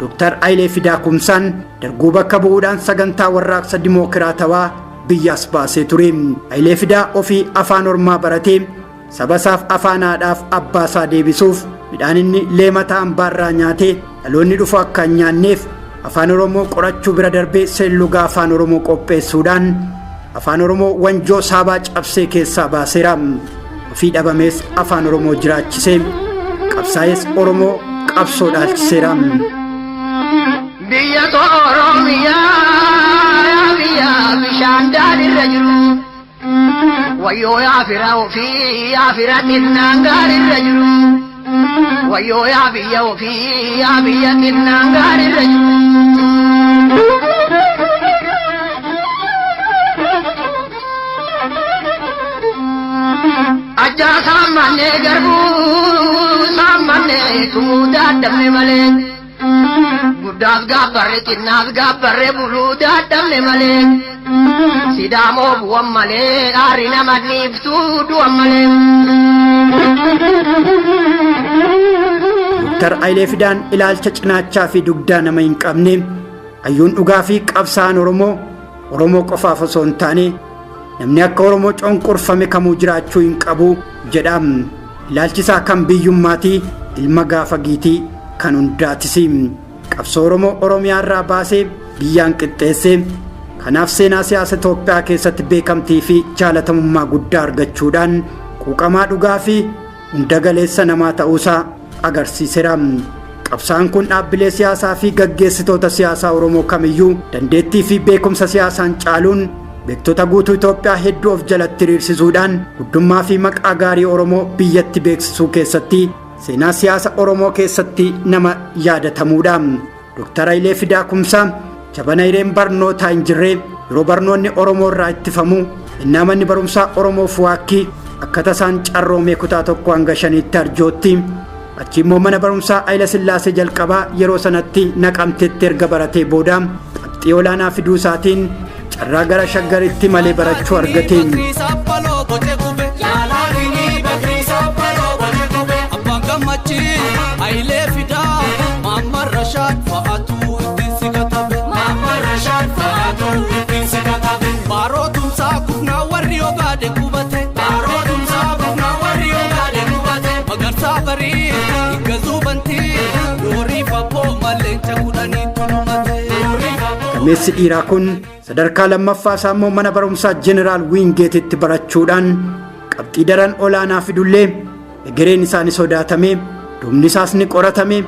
Dr. Hayilee Fidaa Kumsaan Darguu bakka bu'uudhaan sagantaa warraaqsa dimookiraatawaa biyyaas baasee ture. Hayilee Fidaa ofii afaan ormaa baratee saba isaaf afaan haadhaaf abbaa isaa deebisuuf midhaan inni leemata hambaarraa nyaatee dhaloonni dhufu akka hin nyaanneef afaan Oromoo qorachuu bira darbee seellugaa afaan Oromoo qopheessuudhaan afaan Oromoo wanjoo saabaa cabsee keessaa baaseera. Ofii dhabamees afaan Oromoo jiraachisee qabsaa'ees Oromoo qabsoo dhaalchiseera. Biyya Oromiyaa biyya bishaan daadhiirra jiru. Wayyoo yaa fira ofii yaa fira xinnaan gaariirra jiru. Wayyoo yaa biyya ofii yaa biyya xinnaan gaariirra jiru. Ajjaa saammannee garbuu saammannee tumuu daadhabne malee. Guddaas gaabbarre xinnaas gaabbarre buluu daadhabne malee. Sidaamoo bu'an malee aarri nama dhiibtuu du'an malee. Dr. Hayilee Fidaan ilaalcha cinaachaa fi dugdaa nama hin qabne hayyuun dhugaa fi qabsaa'aan Oromoo Oromoo qofaaf osoo hin taane namni akka Oromoo cunqurfame kamuu jiraachuu hin qabu jedha. Ilaalchi isaa kan biyyummaatii ilma gaafa giitii kan hundaatis. Qabsoo Oromoo Oromiyaa irraa baasee biyyaan qixxeessee kanaaf seenaa siyaasa Itoophiyaa keessatti beekamtii fi jaalatamummaa guddaa argachuudhaan quuqamaa dhugaa fi hunda galeessa namaa ta'uusaa agarsiiseera. Qabsaan kun dhaabbilee siyaasaa fi gaggeessitoota siyaasaa Oromoo kamiyyuu dandeettii fi beekumsa siyaasaan caaluun beektota guutuu Itoophiyaa hedduu of jalatti hiriirsisuudhaan guddummaa fi maqaa gaarii Oromoo biyyatti beeksisuu keessatti seenaa siyaasa Oromoo keessatti nama yaadatamuudha. Dr. Hayilee Fidaa Kumsaa jabana hireen barnootaa hin jirre yeroo barnoonni Oromoo irraa ittifamu innaa manni barumsaa Oromoof waakkii akka tasaan carroomee kutaa 1 hanga 5tti arjootti achi immoo mana barumsaa Hayila Sillaasee jalqabaa yeroo sanatti Naqamtetti erga baratee booda qabxii olaanaa fiduu isaatiin carraa gara Shaggaritti malee barachuu argate. Abbaan Gammachii Hayilee Fidaa Maamman Rashaad fa'aatu ittiin si katabe. Maamman Rashaad fa'aatu ittiin si katabe. Baaroo Tumsaa kufnaa warri Ogaade qubate. Baaroo Tumsaa kufnaa warri Ogaade qubate. Magarsaa Barii Higgazuu Bantii Doorii Fabboo Malleenca kudhanii tulumate. Gameessi dhiiraa kun sadarkaa lammaffaa isaa immoo mana barumsaa Jeneraal Wiingeetitti barachuudhaan qabxii daran olaanaa fidullee egereen isaa ni sodaatame, duubni isaas ni qoratame.